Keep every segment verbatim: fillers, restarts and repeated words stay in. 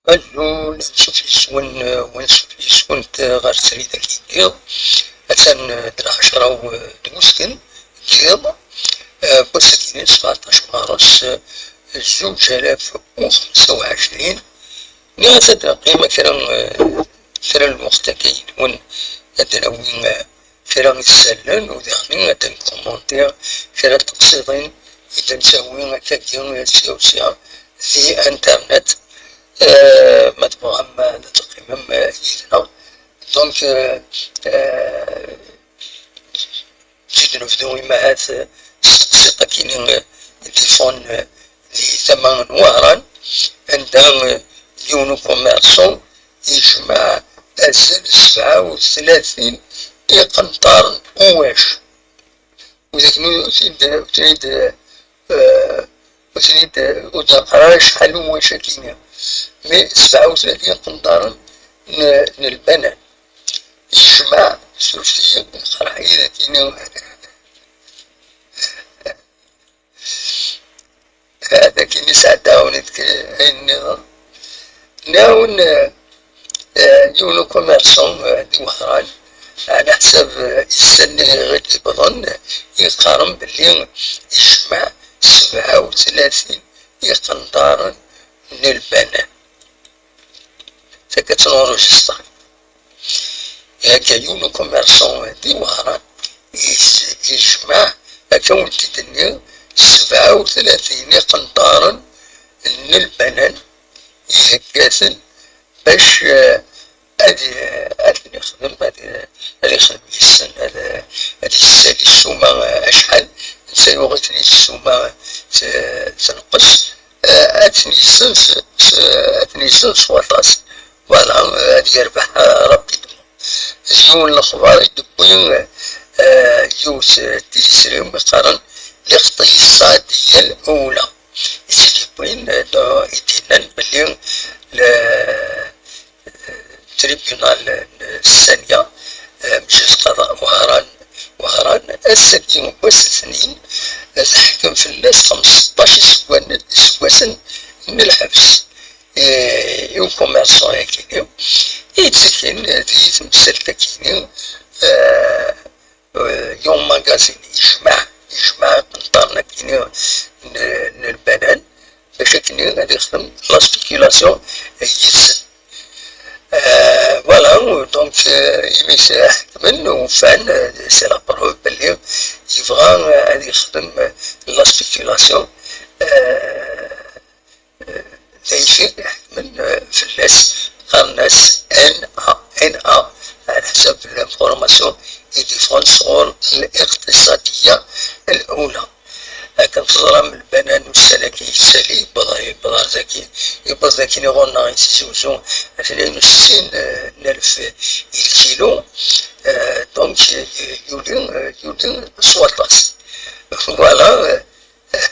Azul, ansuf yes-wen, eh, wansuf yes-went, eh, ɣer srid-agi n yiḍ. Atan, eh, d lɛecṛa u, eh, d wusgen n yiḍ, eh, n wass-agi-nni, sebɛeṭṭac meɣres, eh, zuǧ alaf u xemsa u ɛecrin. Nniɣ-as ad d-neqqim kra, eh, kra n lweqt akka yid-wen, ad d-nawi, eh, kra isallen, u daɣen ad d-nkumuntiɣ kra n teqsiḍin i d-nettawi akkagi sya u sya di internet. Eh, ma tebɣam, eh, ad teqqimem, eh, yid-neɣ. Donc, eh, eh, Zid nebdu imahat, eh, s teqsiṭ akkin, eh, d-iffɣen, eh, di tama n Wehran, anda, eh, yiwen ukummerṣu yejmeɛ azal sebɛa u tlatin iqenṭaren n uwac. Widak ur ten-id, ur ten-id, eh, ur ten-id, ur d-neqqar ara acḥal n uwac akkin. Mais sebɛa u tlatin iqenṭaren n, n lbanan. Yejmeɛ, suref-iyi, iqerḥ-iyi dagi. Dagi nesɛedda-awen-d ayen nniḍen. Nniɣ-awen, eh, eh, yiwen ukummerṣu, eh, di Wehran, ɛla ḥsab, eh, issan-nni i ɣ-d-iwwḍen, eh, yeqqaren belli yejmeɛ sebɛa u tlatin iqenṭaren n lbanan. Akka tt-nrujister. Akka yiwen ukummerṣan di Wehran yejmeɛ, akka wen-t-id-nniɣ, sebɛa u tlatin iqenṭaren n lbanan iheggaten bac, eh, ad, ad ten-ixdem, ad, ad ixdem yes-sen, ad, ad yessali ssuma, eh, acḥal, netta yuɣ-iten-id ssuma, eh, t-, tenqes, eh, ad ten-yessen s, s, ad ten-yessen s waṭas. Voilà, eh, ad yerbeḥ, eh, rapidement. D yiwen n lexbar i d-tewwi, eh, yiwet, eh, tiliẓri umi qqaren Liqtiṣadiya Lula. I t-id-yewwin, eh, d-, i d-yennan belli le, eh, tribunal, eh, Ssaniya, eh, mjlis qada Wehran, Wehran, ass-agi n wass letnin, eh, teḥkem fell-as xemseṭṭac iseggan-, iseggasen n lḥebs. Eh, i ukummerṣan akini, i yettaken di temsalt akini, eh, eh, Yon Magazine, yejmeɛ, yejmeɛ iqenṭaren akini n, n lbanan, bac akini ad ixdem la spéculation yid-sen. Eh, voilà, donc, eh, imi s-, ḥekmen, ufan, eh, c'est la preuve belli yebɣa, eh, ad yexdem, eh, la spéculation. Eh, d ayt-i iḥekmen, eh, fell-as, qqaren-as N A, N A, ɛla ḥsab l'information i d-yeffɣen sɣur Liqtiṣadiya Lula. Akken teẓram, lbanan ussan-agi yessali, yewweḍ, yewweḍ ar dagi, yewweḍ dagi ɣur-neɣ i Tizi Uzzu, tnin u settin, eh, n alef i lkilu, eh, donc, eh, yuli, eh, yuli s waṭas. Voilà, eh,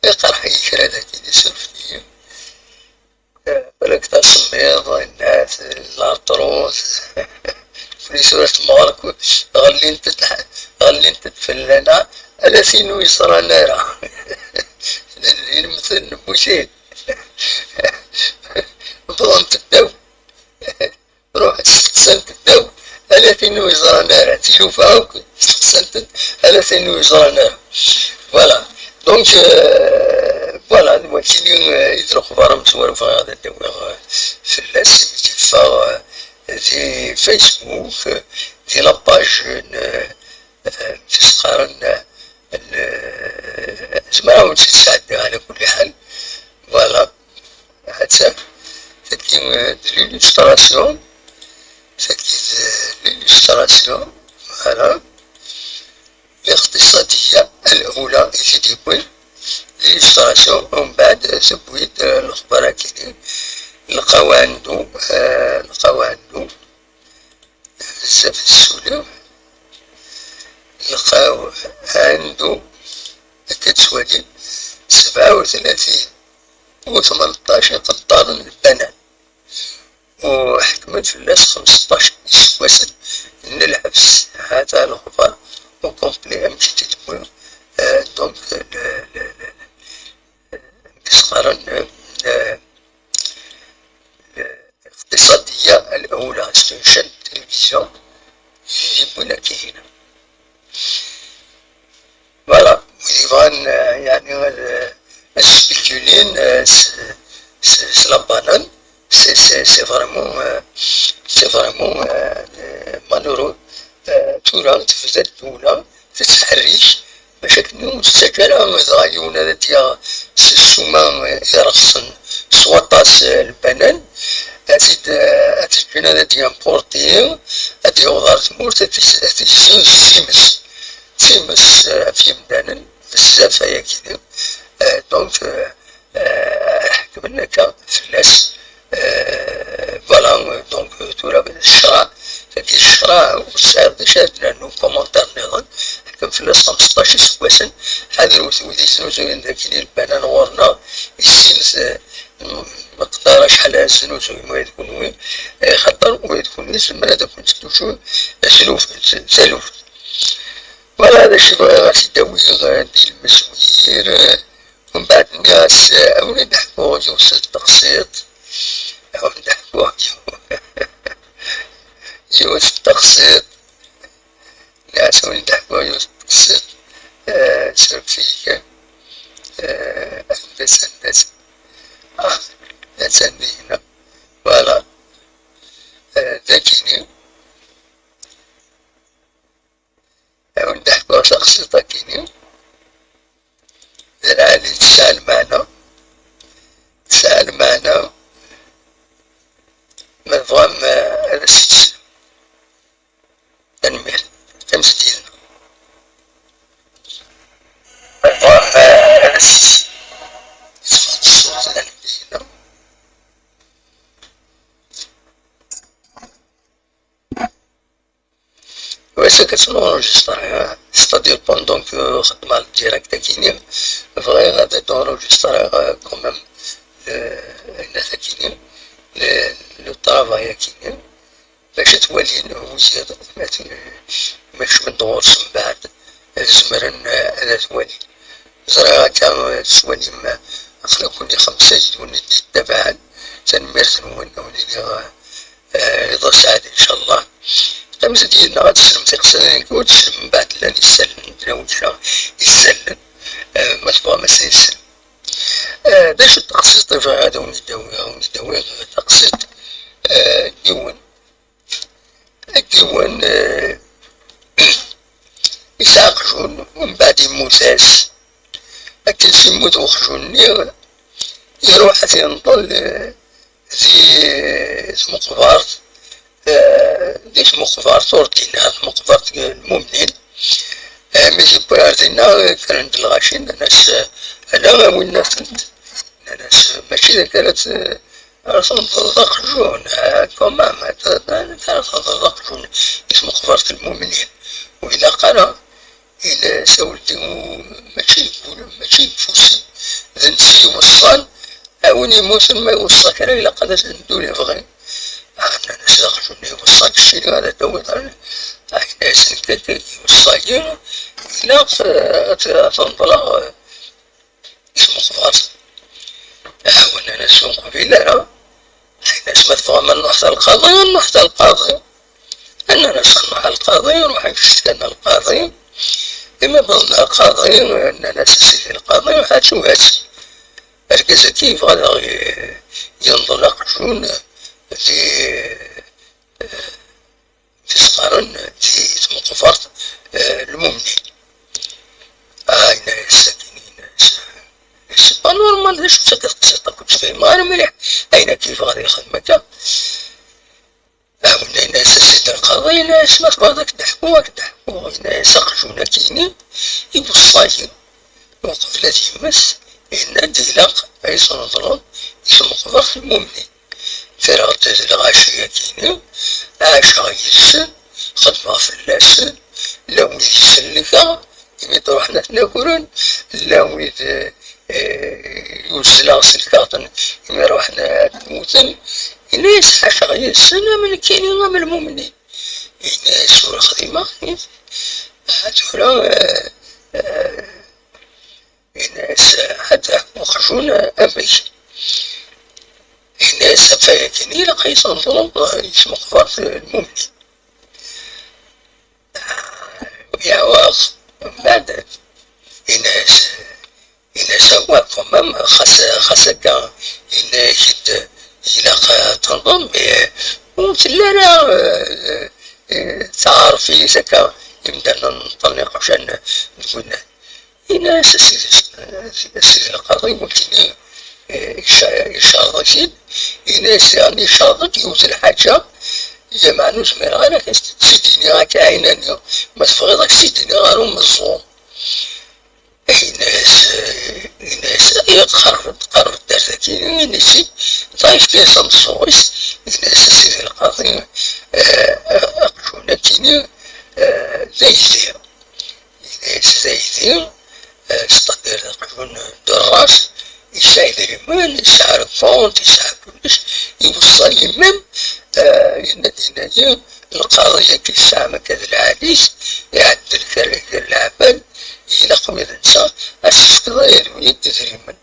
Iqerḥ-iyi kra dagi, isuref-iyi. Eh, balak d asemmiḍ, innat, lartruz. Fri tura temɣer, ɣellint-d, ɣellint-d fell-aneɣ, ala tin ur yeẓran ara. Lmtel n wucil. Wwḍent ddaw. Ruḥ steqsant ddaw, ala tin ur yeẓran ara, tilufa akk steqsant-d, ala tin ur yeẓran ara. Voilà. Donc, euh, voilà, d wakili, euh, i d lexbar amezwaru bɣiɣ ad d-awiɣ, euh, fell-as, imi d-yeffeɣ, euh, di Facebook, euh, di la page n, euh, euh, tis qqaren, euh, n, euh, zemreɣ ad wen-tt-id-sɛeddiɣ, ɛla kulli ḥal. Voilà. Hatta, tagi, euh, d l'illustration. Tagi d, euh, l'illustration. Voilà. Liqtiṣadiya Lula i t-id-yewwin. L'illustration. Umbeɛd, euh, tewwi-d, euh, lexbar akini. Lqaw ɛendu, euh, lqaw ɛendu. Bezzaf n ssuli. Lqaw ɛendu, akka ttwalin, sebɛa u tlatin u tmenṭac iqenṭaren n lbanan, u ḥekmen fell-as xemseṭṭac iseggasen n lḥebs. Hata lexbar au complet amek i t-id-wwi, euh, donc, le, le, le, amek i s-qqaren, euh, euh, Liqtiṣadiya Lula, c'est une chaîne de télévision, i yi-d-yewwin akka hina. Voilà, wid yebɣan, euh, yeɛni ad, euh, ad spéculin, euh, s, s, s la banane, c'est, c'est, c'est vraiment, euh, c'est vraiment, euh, euh, malheureux. Euh, tura tebda ddula tettḥerrik, bac akken ur nettaǧǧa ara dɣa yiwen ad d-yaɣ s ssuma irexsen s waṭas, eh, lbanan, ad t-id-, eh, ad t-ǧǧen ad d-yimporti, ad d-yaweḍ ɣer tmurt, ad t-, ad t-yezzin s times. D times, eh, ɣef yimdanen, bezzaf ayagi. Eh, donc, eh, eh, ḥekmen akka fell-as. Eh, voilà, donc, tura d ccṛeɛ, tagi d ccṛeɛ, ur tesɛiḍ d acu ad d-nernu commentaire nniḍen. Ḥkem fell-as xemseṭṭac iseggasen. Ḥadret wid yesnuzuyen dagi lbanan ɣur-neɣ, issinet, eh, meqdar acḥal ara tesnuzuyem ula d kunwi, eh, xaṭer ula d kunwi tzemmer ad akent-ttucun taluft, taluft. Voilà, d acu bɣiɣ ad t-id-awiɣ, eh, di lmeswir, eh, Mbeɛd nniɣ-as, eh, a wen-d-ḥkuɣ yiwet n teqsiṭ, a wen-d-ḥkuɣ yiwet n teqsiṭ, nniɣ-as a wen-d-ḥkuɣ yiwet n teqsiṭ, eh, suref-iyi, eh, anda-tt, anda-tt? Ah, attan dinna. Voilà. Ma tebɣam, eh, ad as-tt-teslem. Tanemmirt. Qqimet yid-neɣ. Ma tebɣam, eh, ad as-tt-teslem. Ṣṣut, tanemmirt. Wa, c'est que c'est enregistré, hein. C'est-à-dire, pendant que xeddmeɣ le direct akini, bɣiɣ ad enregistrer, euh, quand même, euh, ayen akini, le, le travail akini, bac ad t-walin wiyaḍ, ma t-, ma kecmen-d ɣur-s mbeɛd, ad zemren, euh, ad t-walin. Ẓriɣ akka, euh, tettwalim, euh, aql-aken di xemsa yid-wen i d-yettabaɛen. Tanemmirt-nwen, a wen-iniɣ, euh, eh, iḍ aseɛdi, ncallah. Qqimet-d yid-neɣ ad teslem tiqsiḍin-agi, ur teslem mbeɛd llan isallen, llan wid ara isallen, eh, ma tebɣam ad sen-islem. Eh, d acu n teqsiḍt i bɣiɣ ad awen-id-awiɣ? Ad awen-id-awiɣ taqsiḍt, eh, n yiwen, n yiwen, eh, yesɛa aqjun, mbeɛd yemmut-as. Akken s-yemmut uqjun-nni, iruḥ ad yenṭel, eh, di tmeqbert, eh, di tmeqbert ordinaire, tmeqbert n lmumnin. Eh, mi t-yewwi ar dinna, eh, kkren-d lɣaci, nnan-as, eh, ala, awin-asen-t. Nnan-as, eh, mačči d akka ara t-, ara tenṭleḍ aqjun, eh, quand même, ara tenṭleḍ aqjun di tmeqbert n lmumnin. Ur ilaq ara. Ini-as a weldi, mačči deg wul-im, mačči deg ufus-im, d netta i iweṣṣan. A win yemmuten ma iweṣṣa kra ilaq ad as-d-neddu lebɣi. Ah, nnan-as d aqjun i iweṣṣa, keččini ad d-tawiḍ ar-, ah, ini-as nekk akka i d-iweṣṣa-yi, ilaq, eh, ad t-, ad t-neḍleɣ, eh, ismeqbar. Ah, nnan-as ur neqbil ara. Nnan-as ma tebɣam ad nruḥ ar lqaḍi, ad nruḥ ar lqaḍi. Nnan-as ad nruḥ ar lqaḍi, ruḥen ccetkan ar lqaḍi. Imi wwḍen ar lqaḍi, nnan-as a sidi lqaḍi, ḥaǧu-as. Argaz-agi yebɣa ad aɣ-, yenḍel aqjun di, eh, tis-qqaren di tmeqbert, eh, lmumnin. Ah, yenna-yas akken, yenna-yas, c'est pas normal, d acu akka teqsiḍ akk ur tefhim ara mliḥ. Ayen akka yebɣa ad yexdem akka. Ah, yenna-yas a sidi lqaḍi, yenna-yas ma tebɣiḍ ad k-d-ḥkuɣ, ad k-d-ḥkuɣ. Yenna-yas aqjun akini iweṣṣa-yi uqbel ad yemmet, yenna-d ilaq ad yi-tneḍleḍ di tmeqbert lmumnin. Kkreɣ-d d lɣaci-agi-nni, ɛaceɣ yid-sen, xedmeɣ fell-asen, llan wid i sellkeɣ imi d-ruḥen ad ten-agren, llan wid, eh, yuzleɣ sellkeɣ-ten imi ruḥen ad mmuten. Ini-as ɛaceɣ yid-sen am nekkini am lmumnin. Ini-as ur xdimeɣ, ah, tura, eh, eh, Ini-as, ata uqjun amek? Ini-as, ata yakan ilaq ad yi-tneḍleḍ di tmeqbert lmumnin. Yeɛweq. Mbeɛd, ini-as, ini-as, awa, quand même, xas, xas akka, yenna-ak-d ilaq ad tenḍem, mais ur telli ara, eh, eh, taɛerf-is akka, imdanen neṭṭlen iqjan deg winna. Ini-as, a sidi, a sidi lqaḍi, wagini, eh, ica-, icerḍ-ik-id. Ini-as daɣen icerḍ-d yiwet lḥaǧa, ya meɛna ur zmireɣ ara ad s-tt-id-iniɣ akka ɛinani. Ma tebɣiḍ ad k-tt-id-iniɣ ɣer umeẓẓuɣ. Ini-as, eh, ini-as, eh, qerreb-d, qerreb-d ar daki, ini-as-id, dɣa yefka-as ameẓẓuɣ-is, ini-as, a sidi lqaḍi, eh, aqjun-akini, eh, d aydi. Yenna-yas d aydi, eh, c'est-à-dire d aqjun de race, yesɛa idrimen, yesɛa le compte, yesɛa kullec, iweṣṣa-yi même, eh, yenna-d, yenna-yi, lqaḍi-agi tesɛam akka d lɛali-s, iɛeddel kra gar leɛmal, ilaq wid netta, ad s-tefkeḍ ay d wid idrimen,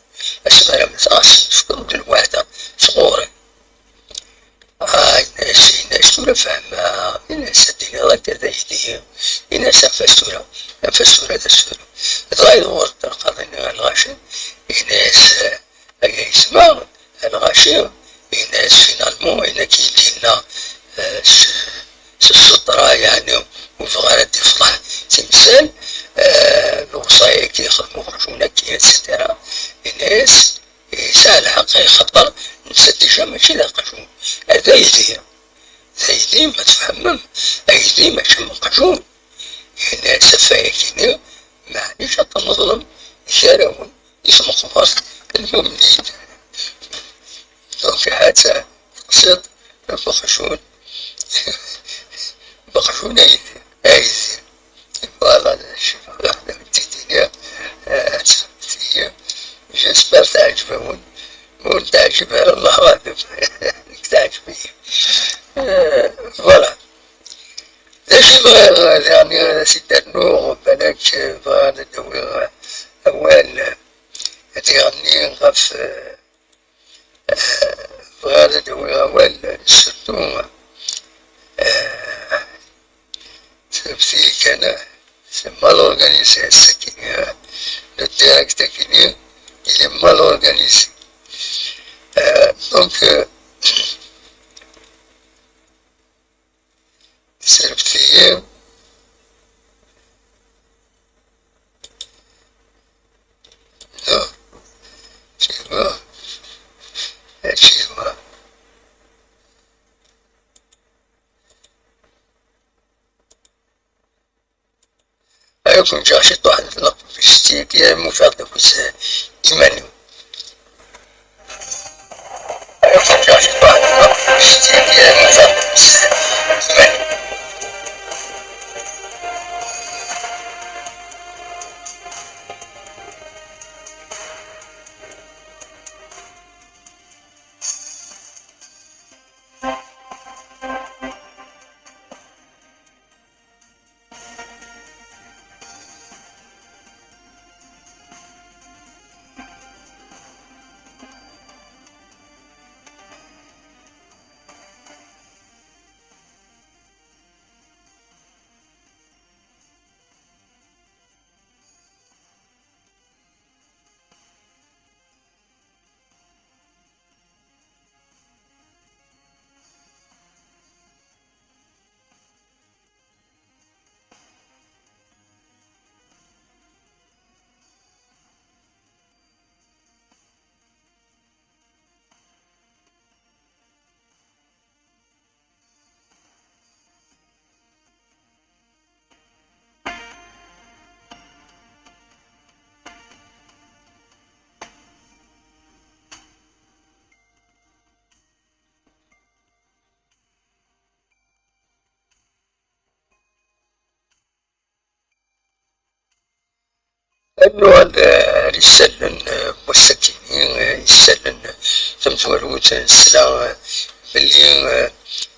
asmi ara mmteɣ, ad s-ten-tefkeḍ d lweɛda sɣur-i. Ah, yenna-as, yenna-as, tura fehmeɣ. Yenna-as, ad d-tiniḍ akka d aydi. Yenna-as, anef-as tura. Anef-as tura ad as-tefru. Dɣa yedɣur-d lqaḍi-nni ɣer lɣaci. Yenna-as, ay ayetma, a lɣaci. Yenna-as, finalement, ayen akka i d-yenna, eh, s, s sseṭra, yeɛni, ur bɣa ara ad d-ifḍeḥ timsal, eh, lewṣaya-agi ixdem uqjun-agi, et cetera. Yenna-as, yesɛa lḥeqq, axaṭer Netta déjà mačči d aqjun, d aydi. D aydi, ma tfehmem, aydi mačči d aqjun. Yenna-yas ɣef wayagi-nni, maɛlic ad tmeḍlem gar-awen i tmeqbert n lmumnin. Donc, ha-tt-a teqsiḍ ɣef uqjun, uqjun aydi, aydi. Voilà, d acu i bɣiɣ ad wen-t-id-iniɣ. Ah, j'espère teɛǧeb-awen. Ma ur teɛǧib ara, Allahu aɛlam. Nekk teɛǧeb-iyi. Ah, voilà. D acu i bɣiɣ, yeɛni, ad as-d-rnuɣ, balak, bɣiɣ ad d-awiɣ awal, ad iɣenni ɣef, eh, bɣiɣ ad d-awiɣ awal, surtout, eh, srefti-yi kan, c'est mal organisé, ass-agi, eh, le direct-agi-nni, il est mal organisé. Eh, donc, eh, Srefti-yi. Non. Achievement. Achievement. Ad ken-ǧǧeɣ ciṭuḥ n tneqfist, yernu ufiɣ-d akk iman-iw. Ad ken-ǧǧeɣ ciṭuḥ n tneqfist, yernu ufiɣ-d akk iman-iw. Ad nuɣal, eh, ar isallen, eh, n wass-agi-nni, eh, isallen, eh, tamezwarut, eh, nesla, eh, belli, eh,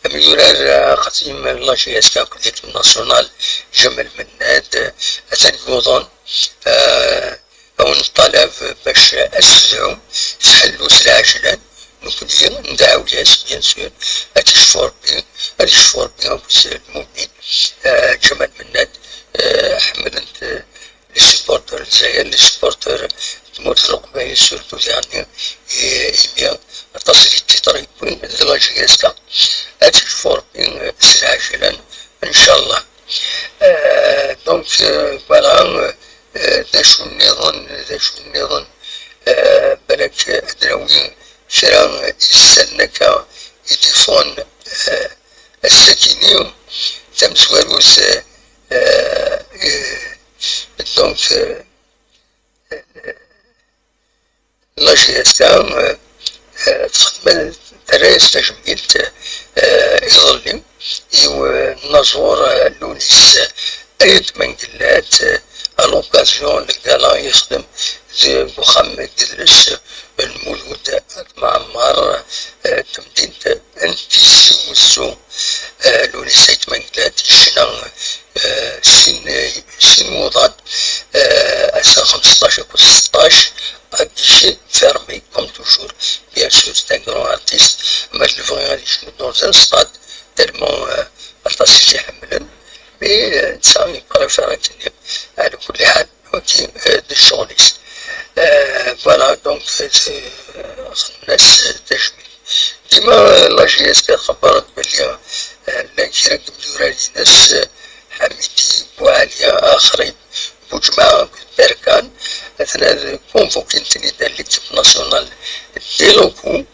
amyurar, eh, aqdim n la J S K akked l'équipe nationale, Ǧamal Mennad, eh, atan yuḍen, eh, ad wen-neṭṭalab bac ad s-tedɛum, tḥellu s lɛejlan, nekkni ndɛaw-yas, bien sûr, ad icfu Rebbi, ad icfu Rebbi akk s lmumnin, eh, Ǧamal Mennad, eh, ḥemmlen-t, eh, les supporters n Lezzayer, les supporters n tmurt n Leqbayel, surtout diɣenni, eh, imi aṭas n les titres yewwin d la J S K. Ad icfu Rebbi, eh, s lɛejlan, ncallah. Eh, donc, eh, voilà, eh, d acu nniḍen, d acu nniḍen, eh, balak ad nawi kra n yisallen akka i d-iffɣen, eh, ass-agi-nni, tamezwarut, eh, eh, donc, eh, la J S K, eh, eh, txeddem, terra-yas tajmilt, eh, iḍelli i, eh, unaẓur, eh, Lunis, eh, Ayt Mengellat, eh, à l'occasion n lgala yexdem deg uxxam n yidles, eh, Lmulud At Mɛemmer, eh, n temdint n Tizi Wezzu. Eh, Lunis Ayt Mengellat yecna, eh, sin, eh, sin wuḍan, eh, ass-a xemseṭṭac akked seṭṭac, à guichet fermé, comme toujours. Bien sûr, c'est un grand artiste. Ma d lebɣi ad yecnu dans un stade, tellement, eh, aṭas i t-iḥemmlen. Mais, eh, netta yebɣa afar akken-nni. Ɛla kulli ḥal, wagi, eh, d ccɣel-is. Eh, voilà, donc, eh, xedmen-as, eh, tajmilt. Dima, eh, la J S K txebber-d belli, eh, llan kra n yimyurar-ines, eh, Ḥamidi Buɛali, Axrib Buǧemɛa akked Berkan, atna ad convoquin-ten-id à l'équipe nationale des locaux.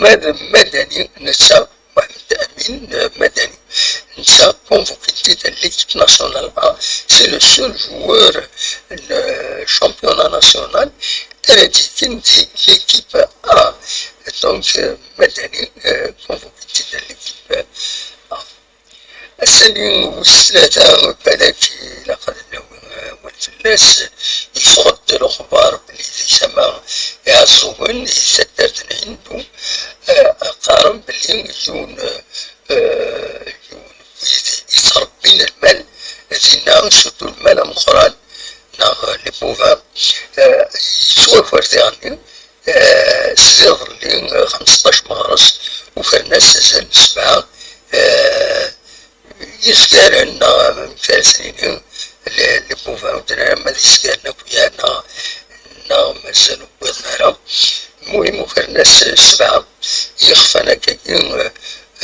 Ma d Madani, netta, Mohamed Amin, euh, Madani, netta convoquin-t-id à l'équipe nationale A. C'est le seul joueur, le championnat national, ara d-yekkin di l'équipe A. Donc, euh, Madani, euh, convoquin-t-id à l'équipe A. Ass-agi wis tlata, balak ilaq ad nawi awal fell-as, yeffeɣ-d lexbar belli di tama Iɛeẓẓugen, di taddart n Hindu, eh, qqaren belli yiwen, eh, yiwen n wid yettṛebbin lmal dinna, surtout lmal ameqqran, neɣ les bovins, eh, yettwaker diɣenni. Eh, s iḍelli, eh, xemseṭṭac meɣres, ukren-as azal n sebɛa, eh, yizgaren, neɣ amek ara s-nini, les, les bovins, ur d-nara ma d izgaren akk-ya, neɣ, neɣ mazal ur wwiḍen ara. Lmuhim, ukren-as sebɛa yixfan akkagi, eh,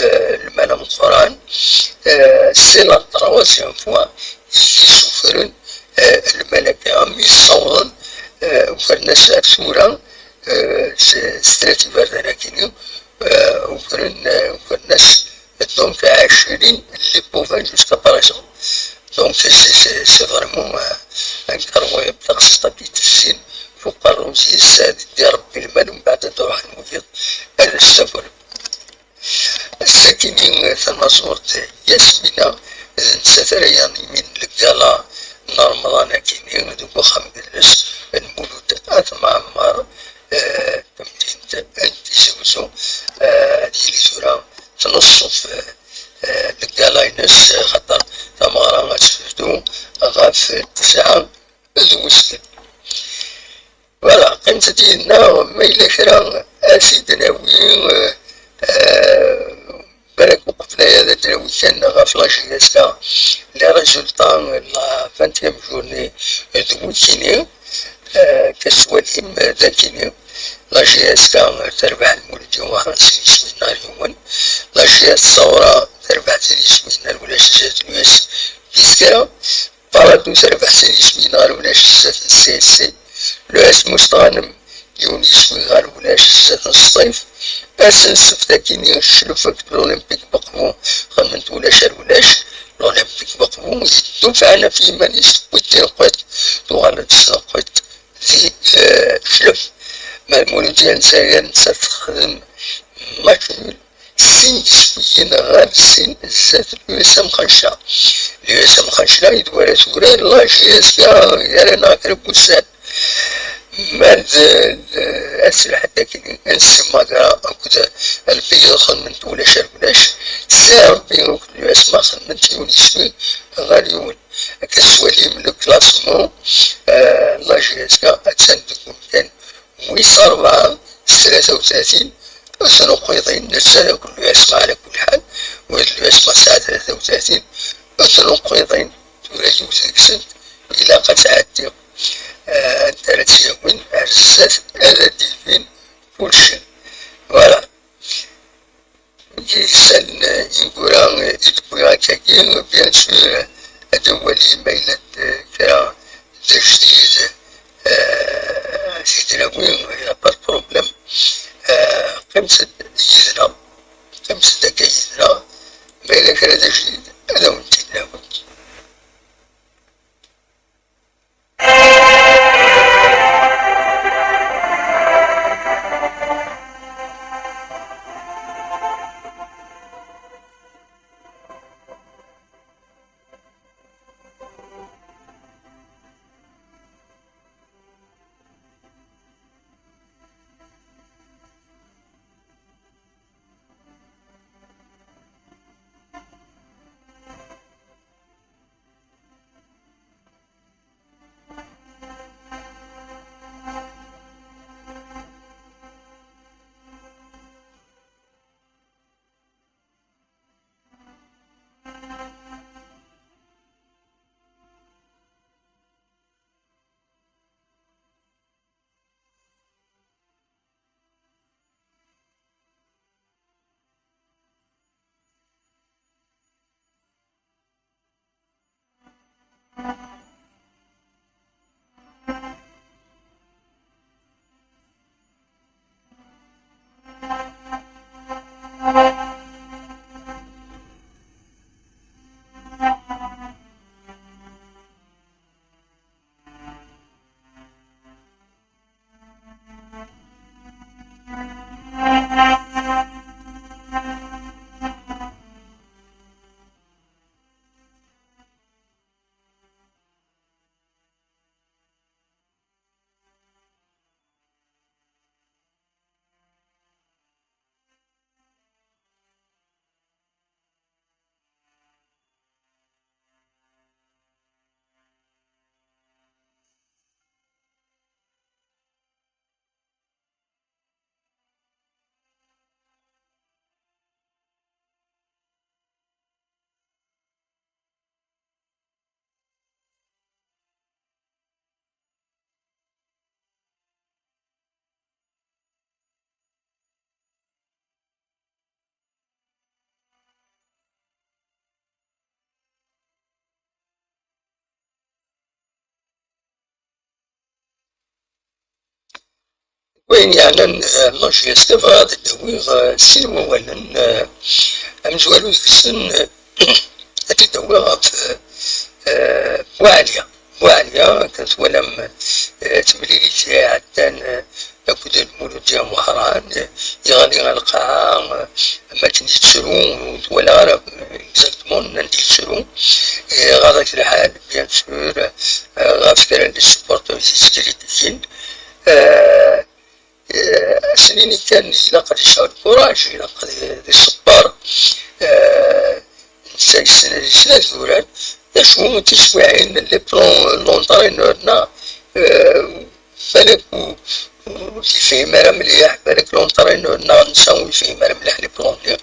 eh, lmal ameqqran. Eh, c'est la troisième fois i yessukren, eh, lmal-agi, mi ssawḍen, eh, ukren-as ar tura, euh, s-, s tlat iberdan akkin, euh, ukren, euh, ukren-as donc ɛecrin n les bovins jusqu'à présent. Donc c'est, c'est, c'est vraiment, euh, incroyable, taqsiṭ-agi tezzin f uqerru-s, ad d-irebbi lmal, mbeɛd ad ruḥen wiyiḍ ad as-safren. Ass-akini tanaẓurt Yasmina, d nettat ara yanimi n lgala n Remḍan akini deg uxxam n yelli-s n Mulud At Mɛemmer, eh, tamdint n Tizi Wezzu, eh, ad yili tura tneṣṣef, eh, lgala-ines, eh, xaṭer tameɣra ad tebdu ɣef tesɛa d wezgen. Voilà, qqimet-d yid-neɣ, ma yella kra ad t-id-nawi, euh, euh, balak uqbel aya ad d-nawi kan ɣef la J S K, les résultats n la vingtième journée de wikini, euh, ad twalim d akini, la J S K terbeḥ Lmulud Yuɣaran sin yismiyen ar yiwen, la J S Ṣawra terbeḥ sin yismiyen ar ulac zdat l'U S Biskra, Paradou terbeḥ sin yismiyen ɣer ulac zdat n C S C. L'U S Mustɣanem yiwen yiswi ɣer ulac zdat n Sṭif. Ass n ssebt akini Ccluf akked l'Olympique Beqbu xedmen-t ulac ar ulac. L'Olympique Beqbu yeddufɛen ɣef yiman-is, tewwi-d tineqqiṭ, tuɣal-d s tneqqiṭ di, eh, Ccluf. Ma Lmuludya n Lezzayer nettat texdem match nul sin yiswiyen ɣer sin zdat l'U S M Xancla. L'U S M Xancla i d wara turar la J S K gar-aneɣ kra n wussan. Ma d, d, ass lḥedd akini, N C Magra akked Lbeyyeḍ xedmen-t ulac ar ulac. C R B akked l'U S M A xedmen-t yiwen yiswi ɣer yiwen. Akka tettwalim le classement, euh, la J S K attan deg umkan wis rebɛa s tlata u tlatin, ur ten-uqiḍin, netta d akk l'U S M A ɛla kulli ḥal, wa d l'U S M A tesɛa tlata u tlatin, ur ten-uqiḍin, tura yiwet deg-sent ilaq ad tɛeddi, eh, anta ara tt-yawin ar zdat, ad d-ibin kulci. Voilà. Wigi yesɛan ineggura i d-wwiɣ akkagi, bien sûr, ad nwali ma yella-d kra d ajdid, eh, si tlawi, y a pas de problème. Eh, qqimet-d yid-neɣ, qqimet-d akka yid-neɣ, ma yella kra d ajdid, ad awen-t-id-nawi. Ayen yeɛnan la J S K, bɣiɣ ad d-awiɣ sin wawalen, amezwaru deg-sen ad t-id-awiɣ ɣef Buɛliya. Buɛliya, akken twalam, eh, timlilit iɛeddan, eh, akked Lmulud At Mehran, eh, yeɣli ɣer lqaɛa, eh, am akken yettru, ur twala ara, eh, exactement anda yettru. Eh, iɣaḍ-ak lḥal, bien sûr, eh, ɣef kra n les supporters i tettgridiyin. Eh, Eh, ad s-nini kan, ilaq ad yesɛu lkuraj, ilaq ad, ad iṣebber. Eh, netta yessen, yessen ad yurar. D acu n tiswiɛin, les plans, l'entraîneur-nneɣ, eh, balak ur, ur yefhim ara mliḥ, balak l'entraîneur-nneɣ netta ur yefhim ara mliḥ les plans-nni.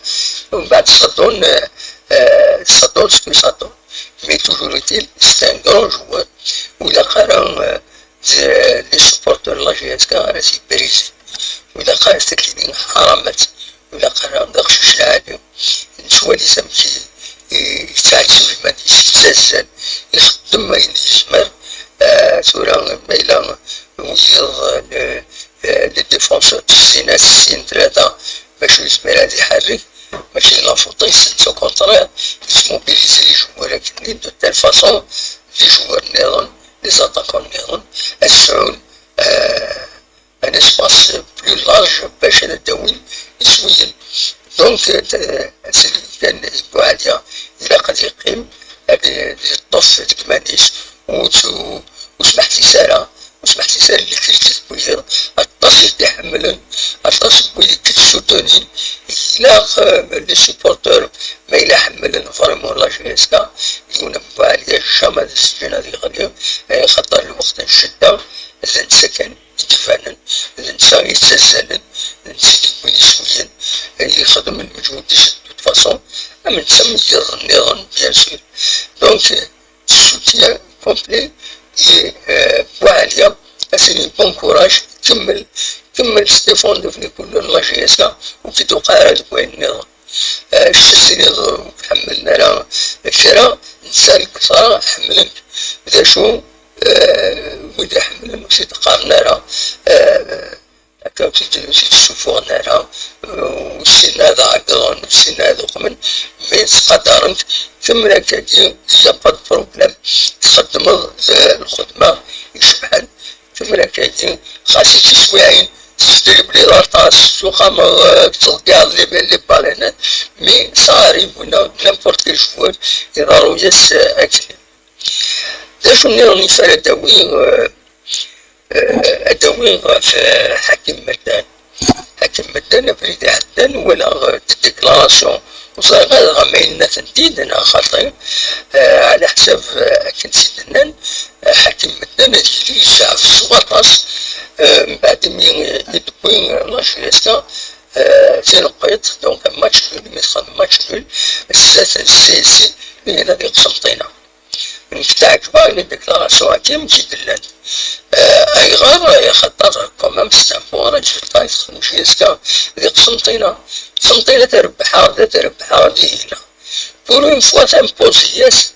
Umbeɛd ça donne, eh, eh, ça donne ce que ça donne. Mais toujours est-il, c'est un grand joueur. Ur ilaq ara, eh, d les supporters n la J S K ara t-yebrizin. Ur ilaq ara ad t-id-nini ḥaramat. Ur ilaq ara d aqcic lɛali. Nettwali-t amek i, i yettɛettib iman-is, yettazzal, ixeddem ayen yezmer. Ah, tura ma yella wiyiḍ, eh, les défenseurs ttezzin-as sin tlata bac ur yezmir ad iḥerrek, mačči d la faute-is, netta au contraire, yettmobilizi les joueurs akken-nni de telle façon, les joueurs nniḍen, les attaquants nniḍen, ad sɛun, euh, un espace plus large bac ad d-awin iswiyen. Donc, euh, asirem kan i Buɛliya ilaq ad yeqqim, ad yeṭṭef deg iman-is, ur t-, ur smeḥsis ara, ur smeḥsis ara les critiques n wiyiḍ, aṭas i t-iḥemmlen, aṭas n wid i t-issutunin, ilaq, euh, les supporters, ma yella ḥemmlen vraiment la J S K, yiwen am Buɛliya jamais ad s-ǧǧen ad yeɣli, eh, axaṭer lweqt n ccedda, d netta kan i d-ibanen, d netta i yettazzalen, d netta i d-yewwin iswiyen, eh, yexdem lmeǧhud-is de toute façon, am netta am yiḍ nniḍen, bien sûr. Donc, soutien complet i, eh, Buɛliya, ad s-nini bon courage, kemmel, kemmel s défendre les couleurs n la J S K, ur k-id-tuqiɛ ara deg wayen nniḍen. Eh, kečč ad tiniḍ ur k-ḥemmlen ara kra, netta lketṛa ḥemmlen-k. D acu, eh, wid iḥemmlen ur s-id-qqaren ara, eh, akka ur s-id-, ur s-id-ssuffuɣen ara, eh, ur ssinen ad ɛeggḍen, ur ssinen ad uqmen, mais ttqadaren-k, kemmel akkagi, il y a pas de problème, txeddmeḍ, eh, lxedma icebḥen, kemmel akkagi, xas i tiswiɛin, tettdribliḍ aṭas, s uxxam, eh, tettḍeggiɛeḍ les, les ballons, mais ça arrive, n'importe quel joueur, iḍerru-yas, eh, akken. D acu nniḍen i ara d-awiɣ, eh, eh, ad d-awiɣ ɣef, eh, Ḥakim Meddan. Ḥakim Meddan, abrid iɛeddan, walaɣ, eh, déclaration, ur ẓriɣ ara dɣa ma yenna-tent-id neɣ xaṭi, eh, ɛla ḥsab, eh, akken tt-id-nnan, eh, Ḥakim Meddan ad yili yezɛef s waṭas, eh, mbeɛd imi i d-wwi, eh, la J S K, eh, tineqqiḍt, donc match nul, mi texdem match nul, zdat n C S I, mi yella di Qsenṭina. Nekk teɛǧeb-aɣ la déclaration-agi amek i d-llant. Eh, ayɣer? Axaṭer quand même c'est un bon résultat i texdem J S K di Qsenṭina. Qsenṭina trebbeḥ-aɣ, da trebbeḥ-aɣ dihina. Pour une fois, timpuẓi-yas,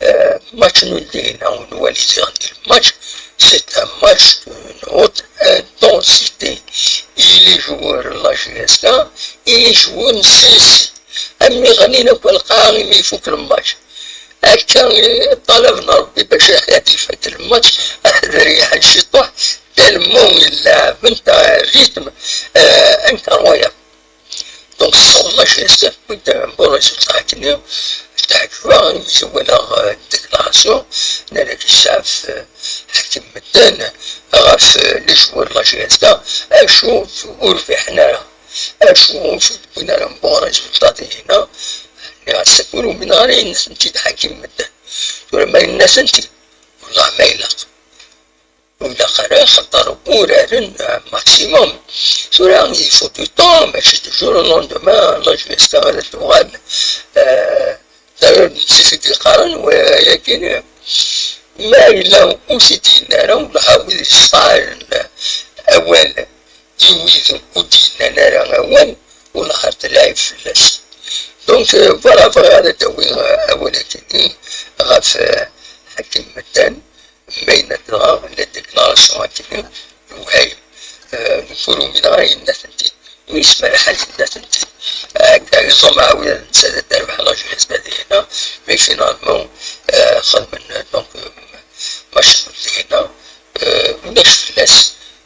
eh, match nul dihina, ur nwali diɣen di lmatch, c'est un match d'une haute intensité. Et les joueurs n la J S K, et les joueurs n C S I. Am mi ɣlin akk lqaɛa imi ifuk lmatch. Akka i ṭṭalab n Ṛebbi bac ad ifak lmatch, ad reyḥen ciṭuḥ, tellement i leɛben, un rythme, euh, incroyable. Donc, ssawḍeɣ la J S K, wid n bon résultat akken-nni, teɛǧeb-aɣ imi walaɣ, euh, déclaration, nnan-ak yezɛef, euh, Ḥakim Meddan ɣef, euh, les joueurs n la J S K, acu ur rbiḥen ara. Acu ur d-wwin ara bon résultat dihina? Nniɣ-as akk ur umineɣ ara yenna-tent-id Ḥakim Meddan. Tura ma yenna-tent-id, wellah ma ilaq. Ur ilaq ara, axaṭer uraren, euh, maximum. Tura, il faut du temps, mačči du jour au lendemain, la J S K ara tuɣal, euh, d acu i d-yeqqaren wayagi-nni? Ma yella ur t-id-yenni ara, wellah wid yesṭaɛren awal i wid ur d-yennan ara awal, wellah ar telɛib fell-as. Donc, euh, voilà, bɣiɣ ad d-awiɣ, euh, awal-agi-nni ɣef, euh, Ḥakim Meddan, ma yenna-d dɣa la déclaration-agi-nni, lewhayem. Ur umineɣ ara yenna-tent-id. Mi yesma lḥal yenna-tent-id. Akka yeẓẓu mɛawida netta d terbeḥ la jeunesse ma dinna. Mais finalement, euh, xedmen donc, euh, machin dinna. Euh, ulac fell-as.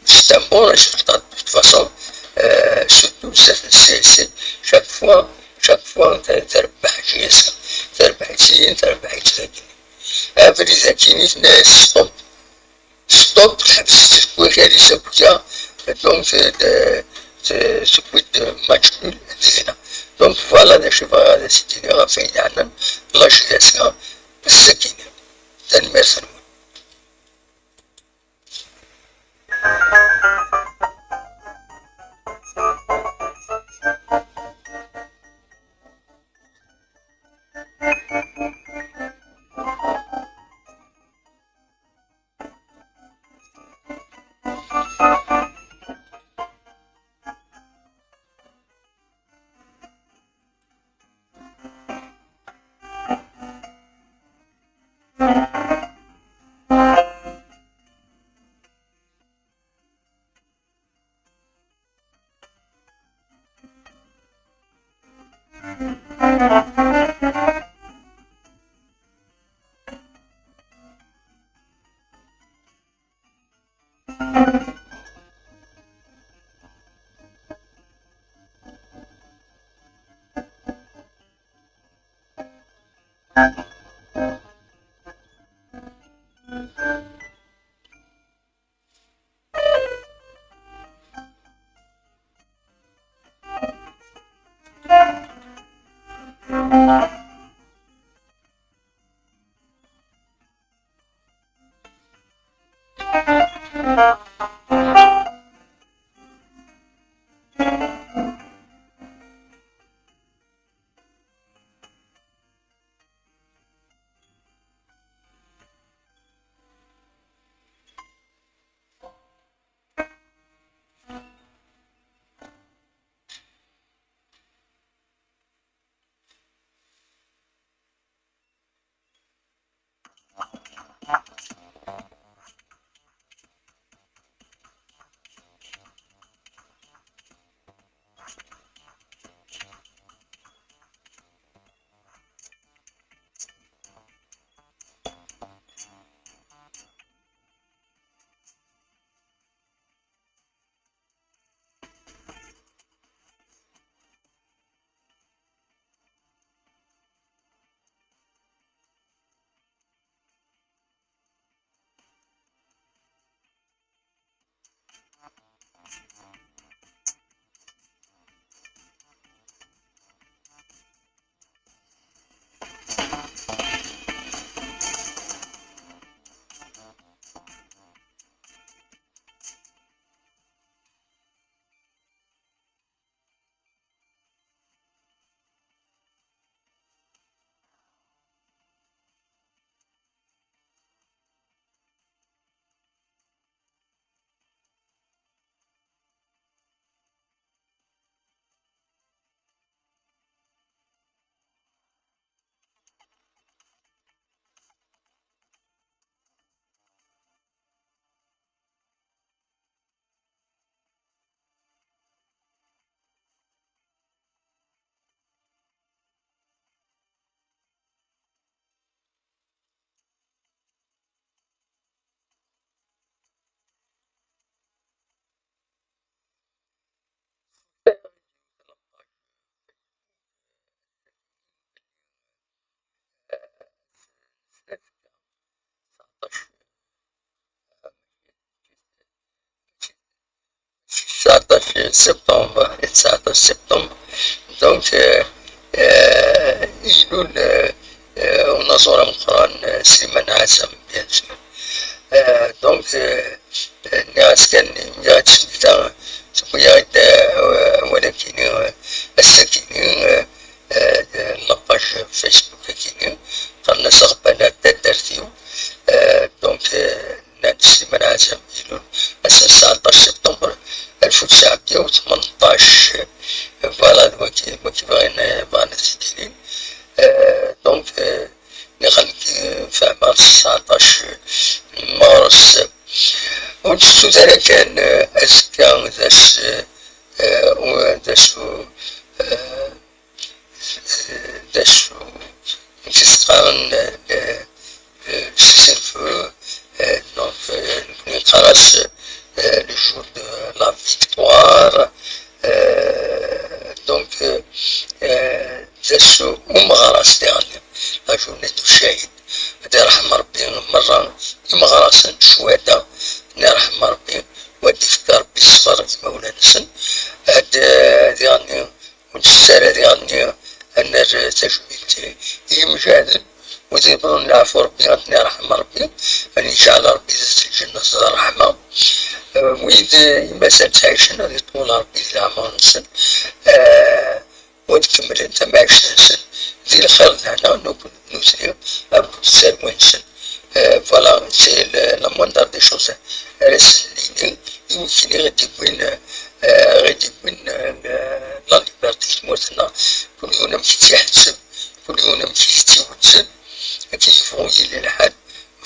C'est un bon résultat de toute façon. Euh, surtout le C F C, c'est chaque fois, chaque fois terbeḥ J S A, terbeḥ-itt-id, terbeḥ-itt dagi. Abrid akkin i tnay stop. Stop, teḥbes-it deg wakal-is akk, donc, euh, de, de, tewwi-d match nul dinna. Donc, voilà d acu bɣiɣ ad as-d-iniɣ ɣef wayen yeɛnan la jeunesse-a ass-agi. Tanemmirt-nwen. تسعطاش سبتمبر، تسعطاش سبتمبر. Donc, euh, euh, ilul, euh, euh, unaẓur ameqqran, euh, Sliman Ɛazem, bien sûr. Euh, donc, euh, nniɣ-as kan, nniɣ-as tewwi-aɣ-d, euh, awal-agi-nni, euh, ass-agi-nni, euh, euh, la page Facebook-agi-nni, qqaren-as aɣebban ar taddart-iw. Euh, donc, euh, nnan-d Sliman Ɛazem ilul ass-a tesɛeṭṭac septembre alef u tesɛemya u tmenṭac. Voilà, d wagi, d wagi bɣan, bɣan ad t-id-inin. Euh, donc, euh, nniɣ-am, euh, fehmeɣ s tesɛeṭṭac mars. Ur tettut ara kan, eh, azekka d ass, eh, eh, u-, d ass u-, eh, d ass u-, amek i s-qqaren, eh, eh, le cessez-le-feu, eh, donc, eh, nekkni neqqar-as, eh, le jour de la victoire, eh, donc, eh, eh, d ass umeɣras diɣen, la journée du shahid. Ad irḥem Rebbi merra imeɣrasen, ccuhada, ad irḥem Rebbi, u ad d-ifk Rebbi ṣṣber i imawlan-nsen. Ad, eh, diɣen, ur nettett ara diɣen ad nerr tajmilt i yimejhaden, wid yebḍen leɛfu Rebbi, ad ten-irḥem Rebbi, ad iǧɛel Rebbi di lǧennet d ṛṛeḥma. Eh, wid, eh, i mazal ttɛicen, ad iṭwel Rebbi di leɛmer-nsen. Eh, u ad kemmlen tamɛict-nsen di lxir d lehna n ukk-, nutni akked tarwa-nsen. Eh, voilà, c'est le, la moindre des choses ara sen-nini i wikni i d-yewwin, eh, i d-yewwin, eh, la liberté i tmurt-nneɣ. Kul yiwen amek i tt-iḥetteb, kul yiwen amek i tt-iwezzem, akken yebɣu yili lḥal.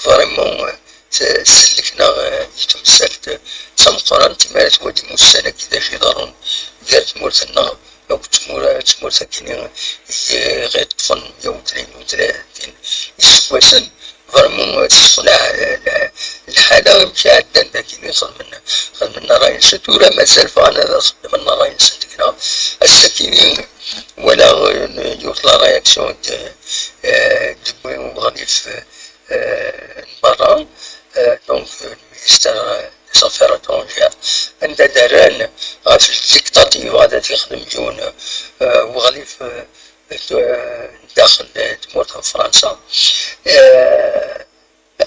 Vraiment, eh, s-, sellek-nneɣ, eh, i temsalt, eh, d tameqqrant, imi ara twali ussan-agi d acu iḍerrun gar tmurt-nneɣ akked tmura-, tmurt-agi i ɣ-iṭṭfen meyya u tlatin u tlatin iseggasen. Vraiment, eh, tessexlaɛ, eh, lḥ-, lḥala amek iɛeddan dagi, xedmen, xedmen ṛṛay-nsen, tura mazal bɣan ad xedmen ṛṛay-nsen deg-neɣ. Ass-agi, walaɣ, eh, yiwet la réaction d, eh, d-yewwi uɣlif, eh, eh, n berra, eh, donc, eh, le ministère, eh, des Affaires étrangères, anda d-rran ɣef le dictat yebɣa ad t-yexdem yiwen, eh, uɣlif, eh, d-, eh, daxel, eh, tmurt n Fransa. Eh,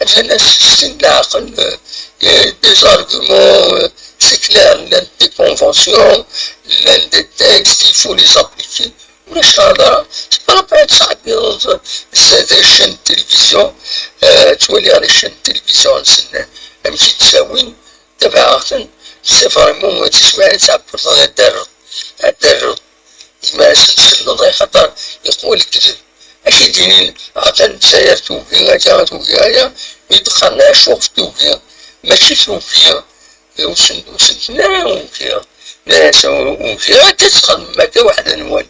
rran-as s sin leɛqel, eh, eh, des arguments, eh, c'est clair, llant des conventions, llant des textes, il faut les appliquer. Ulac hḍra, tebɣa ad tɛebbiḍ s, des chaînes de télévision, eh, ttwaliɣ les chaînes de télévision-nsen, amek i d-ttawin, tabaɛeɣ-ten, c'est vraiment, eh, tiswiɛin ad tɛebbiḍ, ad d-terreḍ, ad d-terreḍ, imi ara sen-tselleḍ, axaṭer yeqwa lekdeb. Acu i d-inin, atan Lezzayer tugi aya, tugi aya, mi d-qqaren acu ɣef tugi, mačči tugi, ur sen-, ur sen-tenna ara ugiɣ. Nnan-as, "Ugiɣ, akka txedmem akka weḥd-nwen.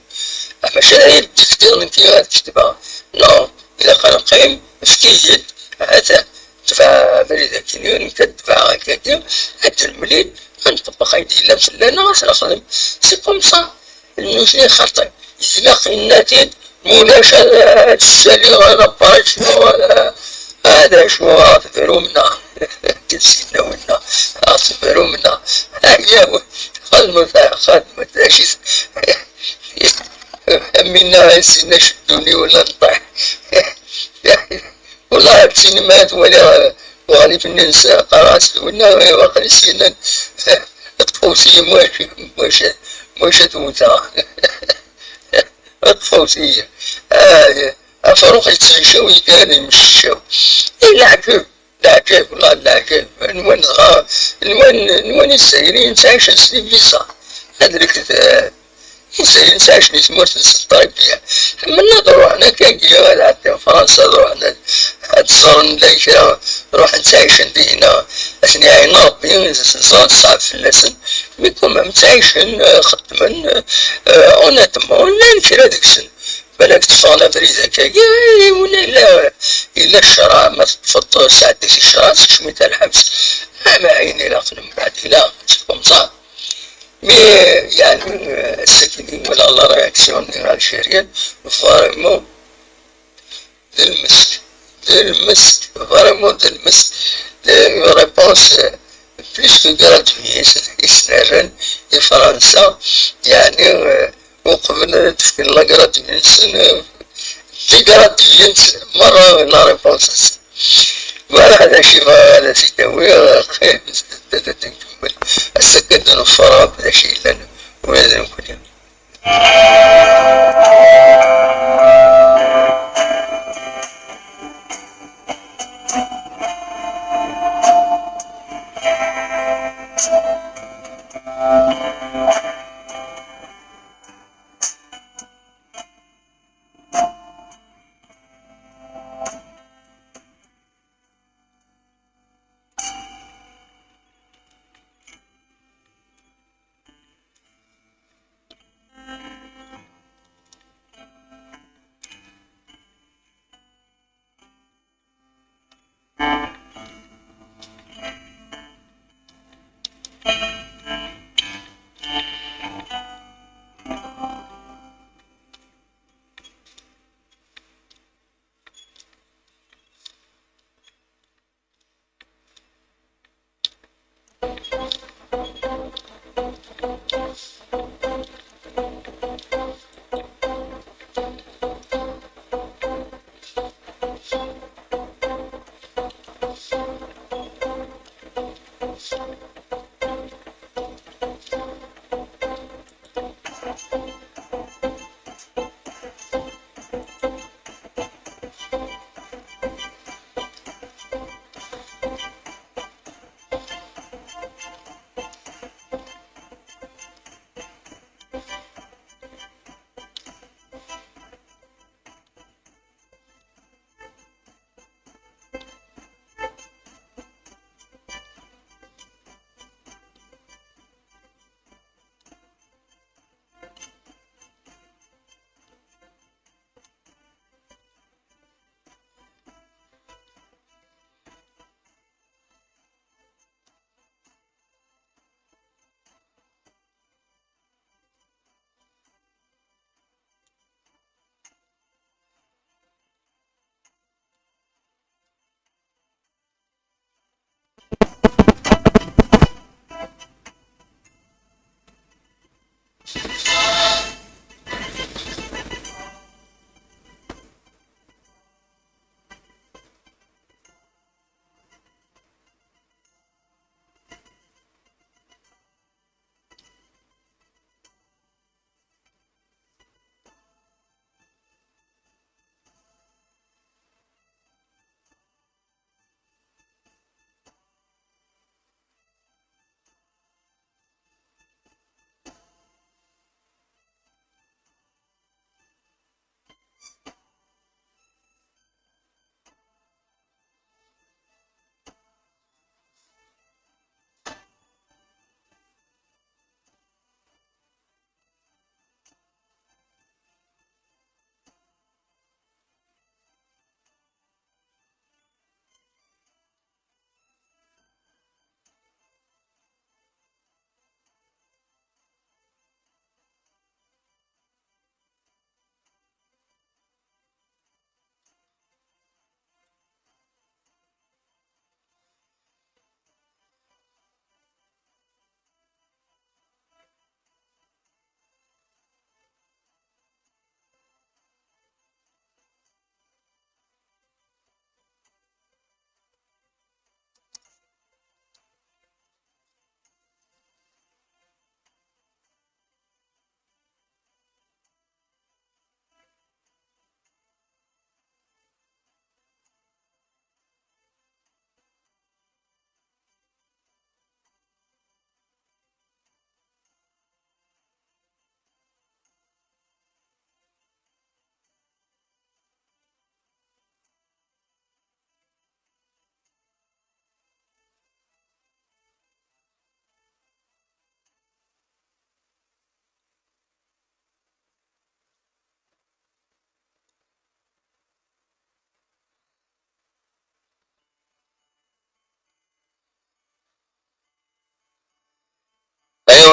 Maca ara yi-d-tefkiḍ nekki ad ketbeɣ." Non, ilaq ad neqqim, efk-iyi-d, ha-t-a, tbeɛ abrid akkin, nekk ad tebɛeɣ akkagi, ad d-nemlil, ad nṭebbeq ayen d-yellan fell-aneɣ, ad t-nexdem. C'est comme ça. Nutni xaṭi, ilaq yenna-t-id, mulac ad, ad ssaliɣ, ad apṛiċiɣ, ad, ad acu, ad tebrum neɣ. Akken sidna winna, ad tebrum neɣ. Ayaw, xedmet, xedmet, acu-t? Am winna, a sinna cedduni wala nṭiḥ. Wallah, ar tsinima twaliɣ, eh, uɣlif-nni nsa, qqareɣ-as d winna, eh, waqil i s-yennan, eh, ṭṭef awsiya, mwac, mwac, mwac ad wteɣ. Ṭṭef awsiya. Ah, afrux yettɛicaw, yekka ad yemmeccaw. Eh, leɛǧeb, leɛǧeb, wallah, leɛǧeb. Nwan dɣa, nwan, nwan Izzayriyen ttɛicen s les visas. Ad reket, eh, Izzayriyen ttɛicen di tmurt-nsen très bien. Ḥemmlen ad ruḥen akkagi, ad ɛeddin Fransa, ad ruḥen ad, ad ẓren llan kra, ruḥen ttɛicen dinna. Ad ten-iɛin Rebbi, ẓran ṣṣɛeb fell-asen. Mais quand même, ttɛicen, eh, xeddmen, eh, honnêtement, llan kra deg-sen. Balak teffɣen abrid akkagi, eh, win yella, yella ccṛeɛ, ma teṭṭfeḍ sɛeddi-t i ccṛeɛ, tekcem-it ar lḥebs. Ah, ma ayen ilaqen mbeɛd ilaq, c'est comme ça. Mais, yeɛni, ass-agi walaɣ la réaction-nni algérienne, vraiment, d lmesk, d lmesk, vraiment d lmesk. D une réponse, euh, plus que gratuite i s-, i s-nerran i Fransa, yeɛni, euh, uqbel ad d-fken la gratuite-nsen, euh, d tigratuiyen merra la réponse-nsen. Voilà, d acu i bɣiɣ ad as-d-awiɣ, qqim, ad nkemmel. Ass-a kan ad neffer akk d acu yellan, ula d nekkni.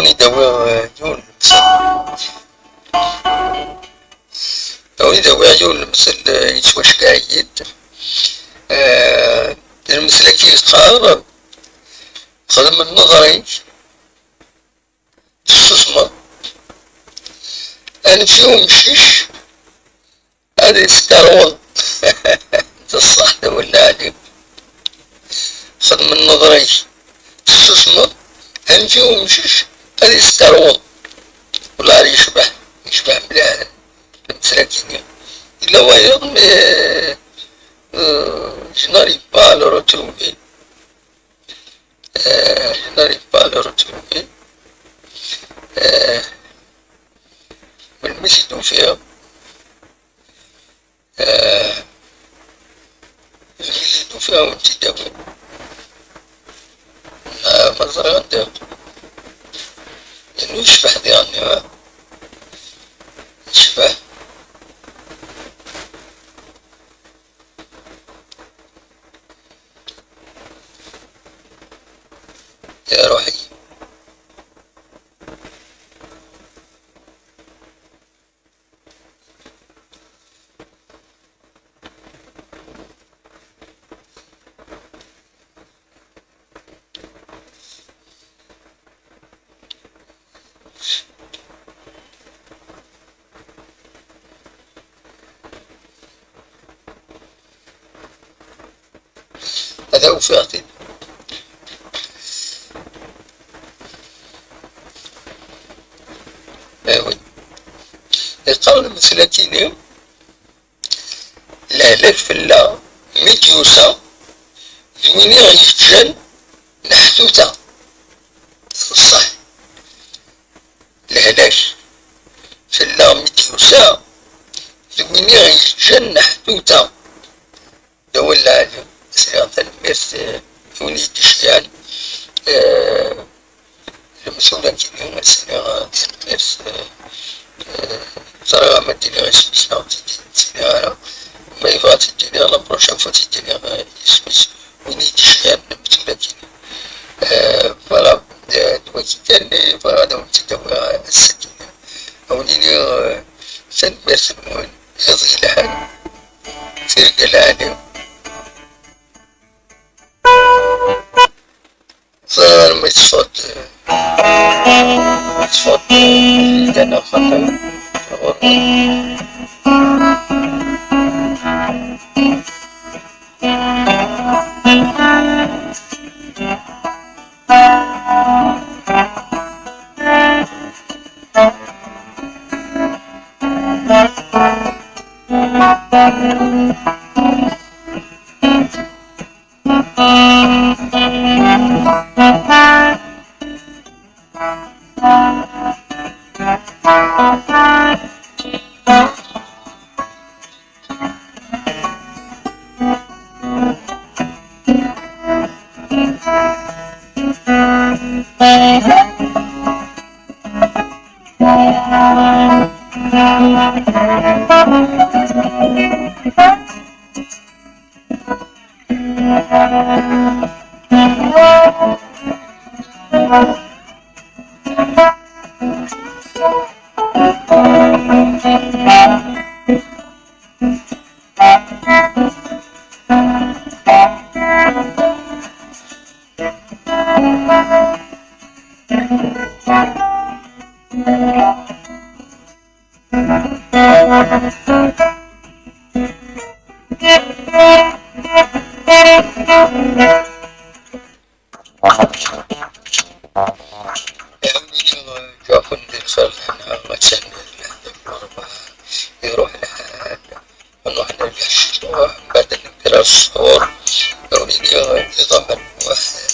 Ad awiɣ, eh, yiwen n lemsel. Ad awiɣ yiwen n lemsel, eh, yettwaceggeɛ-iyi-d. Eh, lemsel-agi yeqqar: xdem nneḍr-ik, tessusmeḍ, anef i umcic ad yeskerweḍ. D ṣṣeḥ, d awal lɛali. Xdem nneḍr-ik, tessusmeḍ, anef i umcic ad yeskerweḍ. Wellah yecbeḥ, yecbeḥ mliḥ lemsel-agi-nni. Yella wayeḍ, mais, euh, je n'arrive pas à le retrouver. Euh, je n'arrive pas à le retrouver. Euh, melmi i t-id-ufiɣ? Euh, melmi i t-id-ufiɣ, ad wen-t-id-awiɣ. Ah, ma ẓriɣ anda. Yecbeḥ diɣen, ah. Yecbeḥ. يا روحي. هذا هو فعلي. ايوه. يقال مثل كيني: lehlak fell-aɣ mi d-yusa, d win i ɣ-yeǧǧan leḥtuta. Ṣṣeḥ. Lehlak fell-aɣ mi d-yusa, d win i ɣ-yeǧǧan leḥtuta. D awal lɛali. Sɛiɣ tanemmirt, eh, i win i d-iceyɛen, eh, lemtul-agi-nni. Sɛiɣ tanemmirt, eh, eh, ẓriɣ ma d-iniɣ isem-is neɣ ur t-id-ttiniɣ ara. Ma yebɣa ad t-id-iniɣ, la prochaine fois ad t-id-iniɣ, eh, isem-is, win i d-iceyɛen lemtul-agi-nni. Eh, voilà, eh, d wagi kan i bɣiɣ ad awen-tt-id-awiɣ, eh, ass-agi. Ad wen-iniɣ, eh, tanemmirt-nwen. Iḍ yelhan, tirga lɛali. Ẓer ma yettfat, yettfat, yettfat, yettfat, جاكم بالخير، لأن مثلا الأربعاء يروح الحال، ونروح نرجع الشتوى، بعد نقرا الصور، لو نيجي نظام الواحد،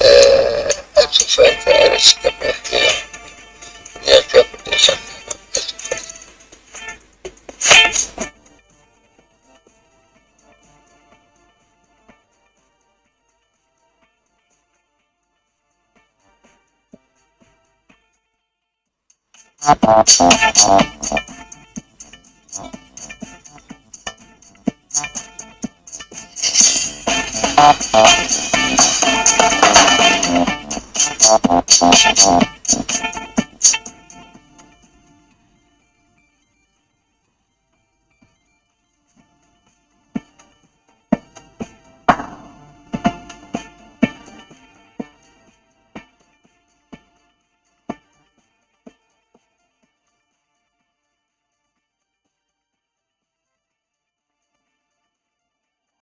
آه، أتوفى، أنا سكمل فيها. يا جاكم بالخير، أتوفى.